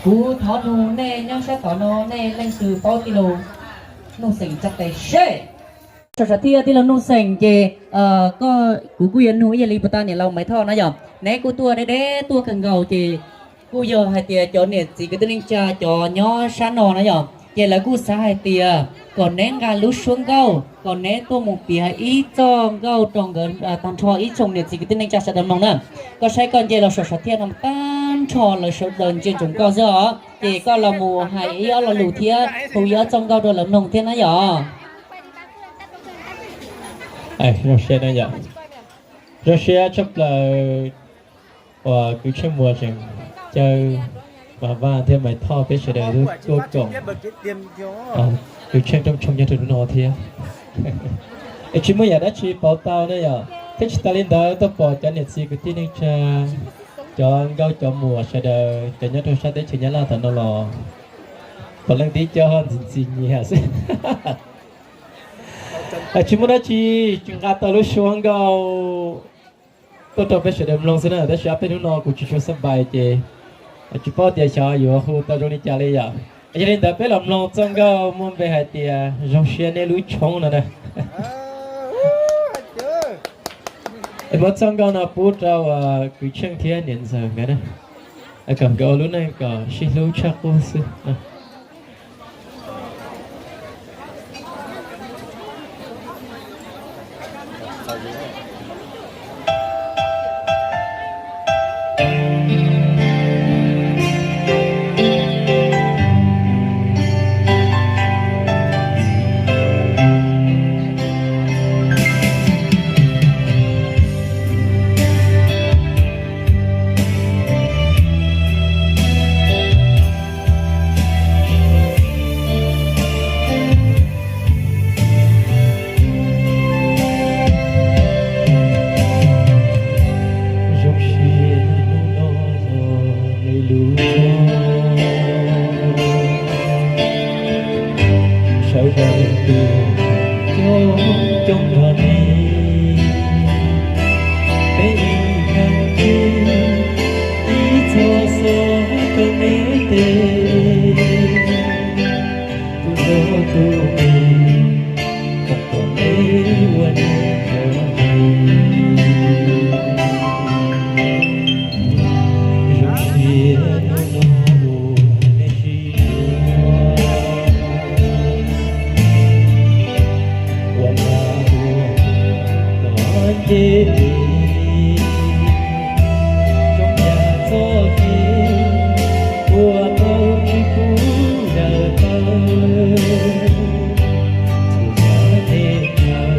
Kuv thov nug nej nyob sab tod no nej leej twg paub tij laug Nuj Xeem tsa tes seb. Sawv daws thiab tij laug Nuj Xeem ces koj, kuv kuj yuav nug ib yam li puag ta niam laus Maiv Thoj na yom, neb kuj tuaj deb deb tuaj kawg nkaus ces kuj yog hais tias cov niam txiv kwv tij neej tsa cov nyob sab no na yom, ces lawv kuj xav hais tias kom neb nqa lub suab nkauj kom neb tuaj mus piav ib txoj nkauj rau nkawd tag nrho ib tsoom niam txiv kwv tij neej tsa sawv daws mloog na. Koj saib koj nce los saum sav thiaj no tag nrho lawv sawv daws ntsia ntsoov koj xwb os, ces koj los mus hais ib ob lo lus thiab hu ib ob txoj nkauj rau lawv mloog thiab na yom. Zoo siab na yom, zoo siab tshaj plaws uas kwv Tsheej Muas tseem caw Mas Vaj thiab Maiv Thoj peb sawv daws tuaj koom kwv Tsheej rooj tshoob nyob rau hnub no thiab. Es tsis muaj yam dab tsi pauv tau ne yom, thiab tsis tas li ntawd tuaj pom cov niam txiv kwv tij neej tsa, cov nkauj cov muam sawv daws cov nyob rau sab teb chaws Nyab Laj tom no los puav leej tib co ho ntxim ntxim nyiam xwb. Tsis muaj dab tsi, tsis nqa tau lub suab nkauj tuaj rau peb sawv daws mloog xwb na, tab sis ob peb hnub no kuv tsis tshua xab npais ces tsis paub tias xyov yuav hu tau zoo li cas li yom. Yog li ntawd peb los mloog txoj nkauj muaj npe hais tias Zoo Siab Neb Lub Tshoob no na. Es muab txoj nkauj no pub rau kwv Tsheej thiab niam ntxawm nkawd na, kom nkawd ua lub neej kom sib hlub tshaj qub xwb. Zoo siab hnub no yog neb lub tshoob, sawv daws tuaj coob coob nrog neb, peb ib khawv cia ib txhua xov rau neb tes, tus zog tus me, kom pom neb ua neej nrog nws. Zoo siab hnub no uas neb sib yuav, ua nas ua noog nce li, zoo yam txoj kev uas tau tsis pub daws tawm, txhua yam neb caw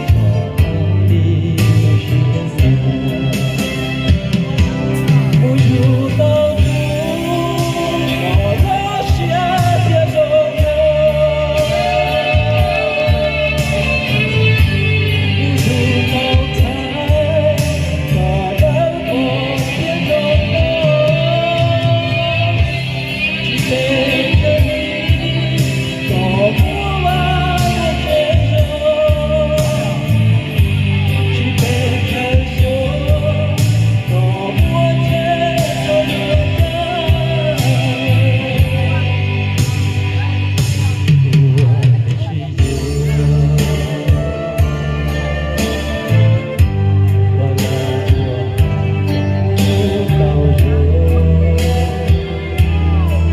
kom tau li lub siab xav. Mus yug tau tus kom lub siab thiaj zoo, mus yug tau ntxhais kom lawv pom thiaj zoo, tsis pes tsawg li kom muab vaj muab tsev zog, tsis pes tsawg xyoo kom muab tsev rau luag coj. Ua neb sib yuav, ua nas ua noog tau zoo,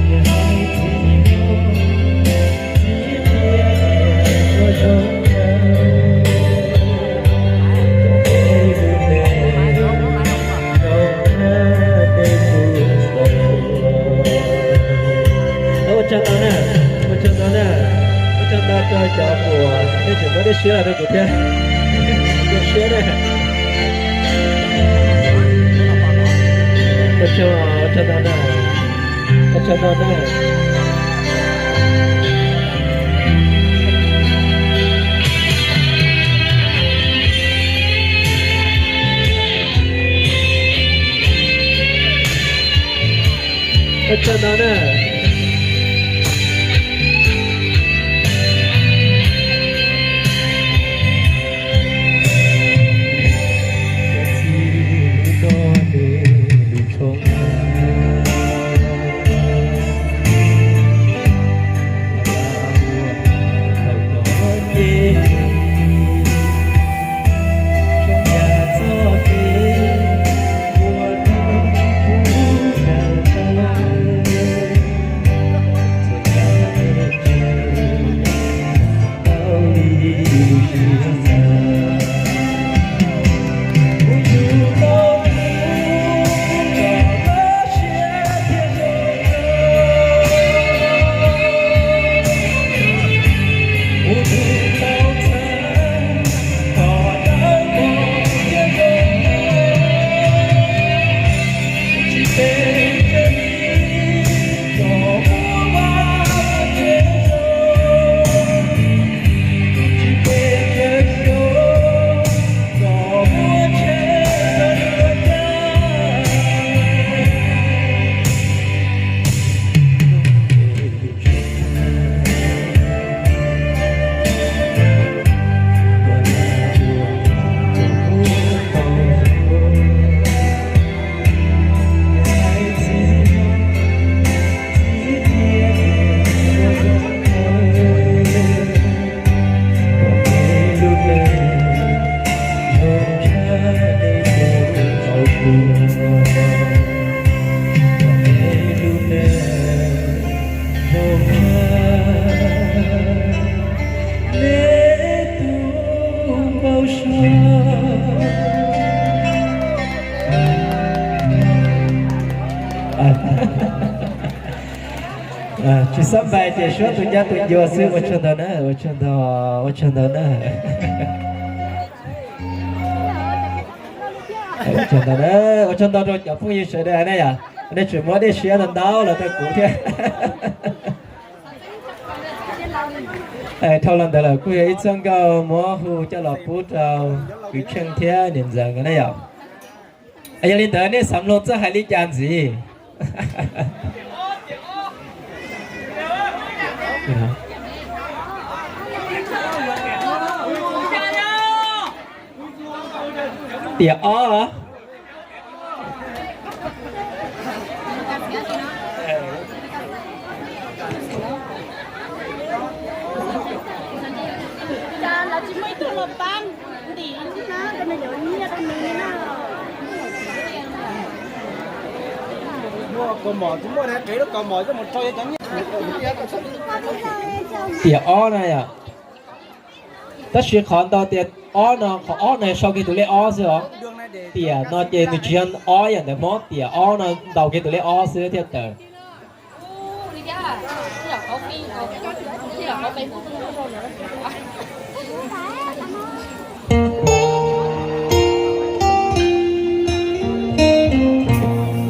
yog hais txiv hmab txiv ntxhais ua zoo nawb, kom peb lub neej zoo khab peb kuj tau los. Ua tsaug ntau na, ua tsaug ntau na, ua tsaug ntau rau cov uas nej tseem muab dej siab los rau kuv thiab. Zoo siab na. Ua tsaug, ua tsaug ntau na, ua tsaug ntau na. Ua tsaug ntau na. Tsis xab npais ces suab tus ncab tus ncua xwb. Ua tsaug ntau na, ua tsaug ntau, ua tsaug ntau na. Ua tsaug ntau na, ua tsaug ntau rau cov phooj ywg sawv daws na yom. Nej tseem muab dej siab ntau ntau los rau kuv thiab. Dhau los ntawd lawm kuj yog ib txoj nkauj muab hu coj los pub rau kwv Tsheej thiab niam ntxawm nkawd na yom. Yog li ntawd nej xav mloog txawj hais li cas ntxiv? Tiam ob. Tiam ob na yom. Tab sis qhov ntau tias ob no, qhov ob no sau kiag tus lej ob xwb os. Tiam no ces nws tsis yog ob yam ntawm Hmoob, tiam ob no ntaus kiag tus lej ob xwb thiaj tawm.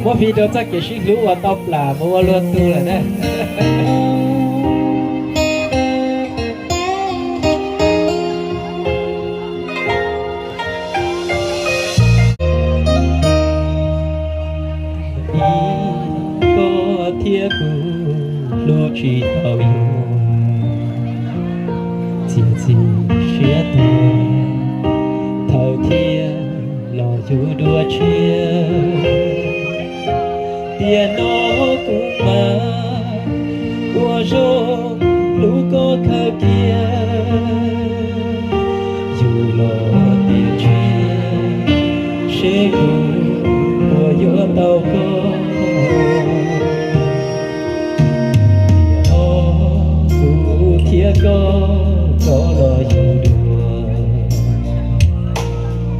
Muab fij rau txoj kev sib hlub uas tau plam mus ua luag tug lawm na. Ib, koj thiab kuv hlub tsis tau yus, txiav txim siab tuag, thawj thiab los yug dua tshiab. Tiam no kuv mam ua zoo hlub koj kawg kiag, yus los tiam tshiab, seb kuv puas yuav tau koj. Tiam no kuv thiab koj rov los yug dua,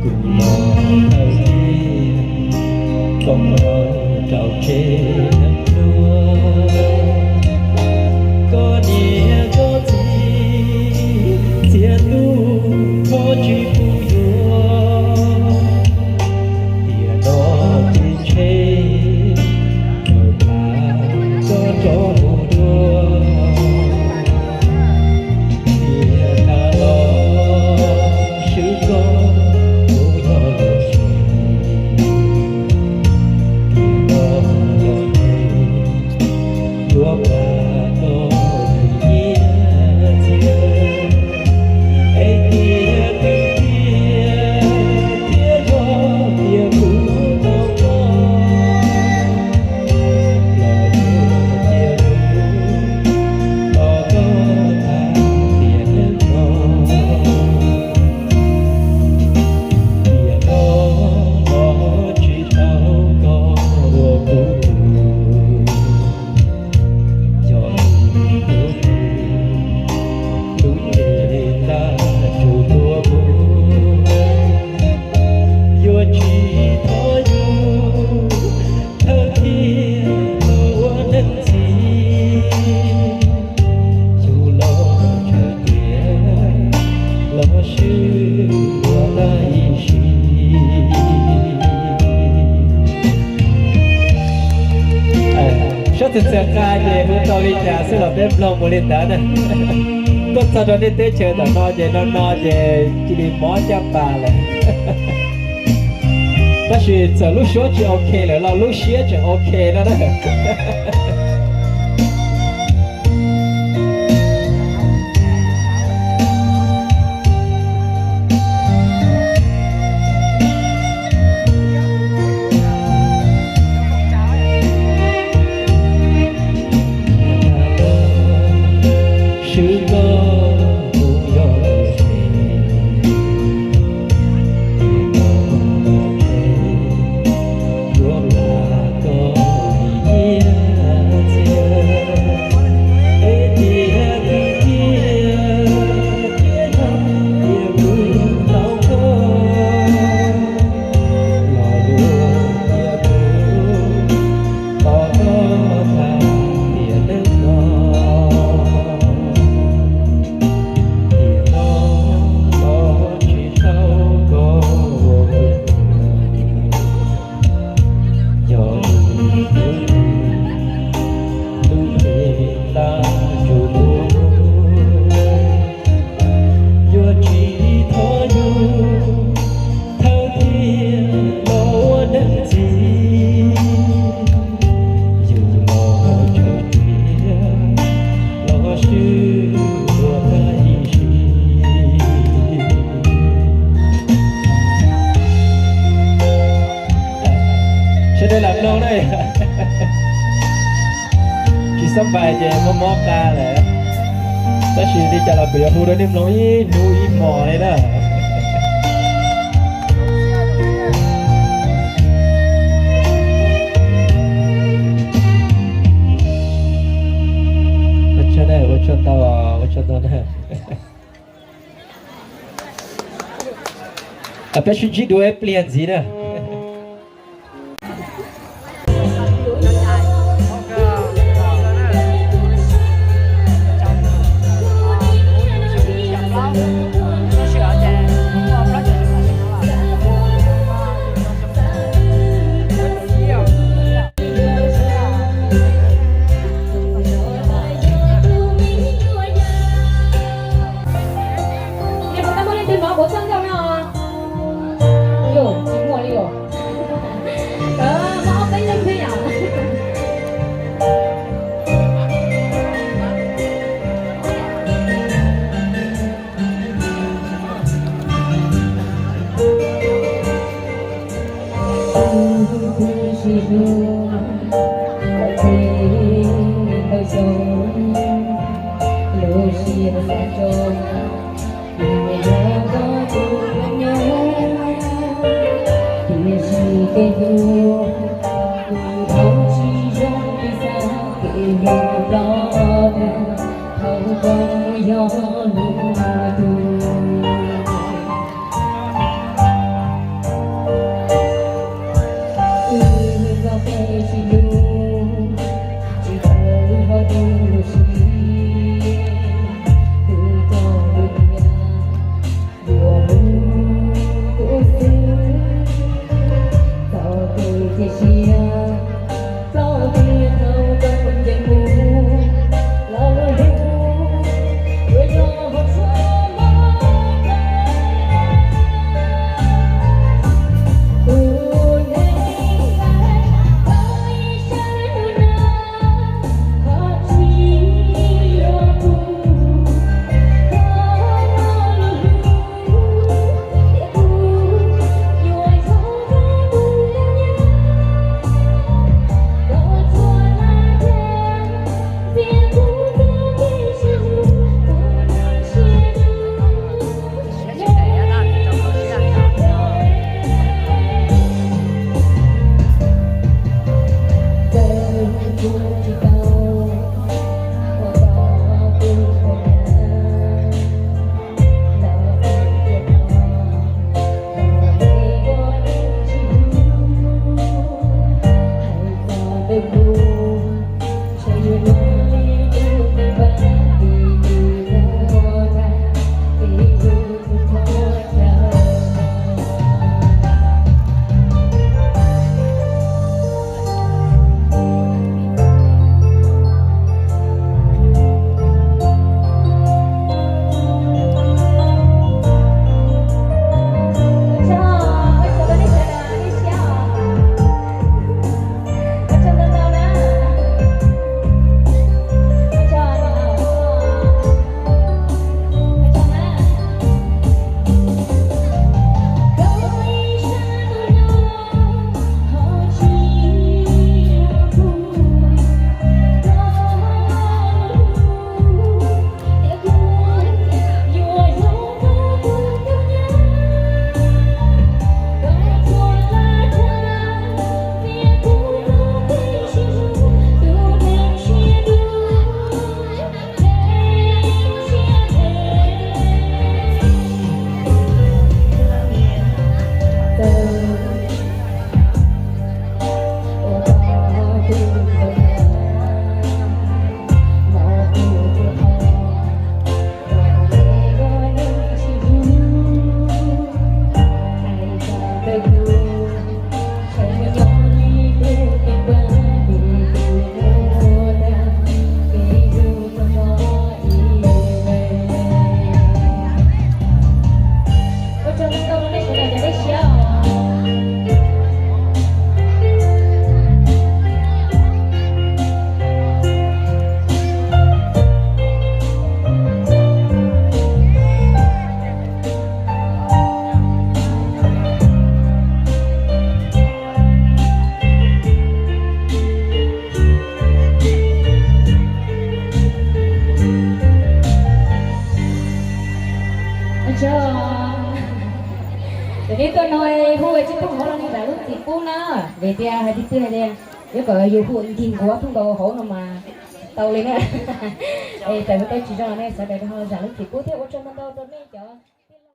kuv los thawj thiab, koj los rau tsev neeg dua. Koj niam koj txiv txiav ntuj kho tsis pub yuav, tiam no ces ntshe kawg tas koj rov mus dua. Tiam tas los swb koj mus nyob lawm, tiam no los ces yuav pab koj mus nyiaj txiag, es tiam twg tiag thiab yog tias kuv tau koj los yuav cia kuv tos koj tag tiam neej no. Tiam no los tsis tau koj ua kuv tug, yog kuv tug, lub cev ntaj ntsug tuaj mus, yuav tsis thov yus thawj thiab los ua neeg txim, yus los tshawm tiam los swb ua tag ib sim. Sab txhia txhia qa ces hu tau li cas xwb los peb mloog mus li ntawd na. Tuaj txog rau nej teb chaws ntawm no ces no no ces cia li mob caj pas lawm. Tab sis txawm lub suab tsis ok lawm los lub siab tseem ok no na. Swb koj mus yog lawm, yuav pab koj mus nyiaj Tsis xab npais ces mob mob qa lawm, tab sis li cas los kuv yuav hu rau nej mloog ib hnub ib hmos li na. Ua tsaug ntau, ua tsaug ntau na. Peb sib ntsib dua ib pliag ntxiv na. Ces peb tuaj no hu tsis pub hauv los nej zam lub txim pub na, vim tias hais tiag tiag hais tias yuav kom yus hu nkig nkuav thooj nkaus hauv no mas tau li na. Es txawm hu tau tsis zoo los nej sawv daws ho zam lub txim pub thiab ua tsaug ntau ntau rau nej cov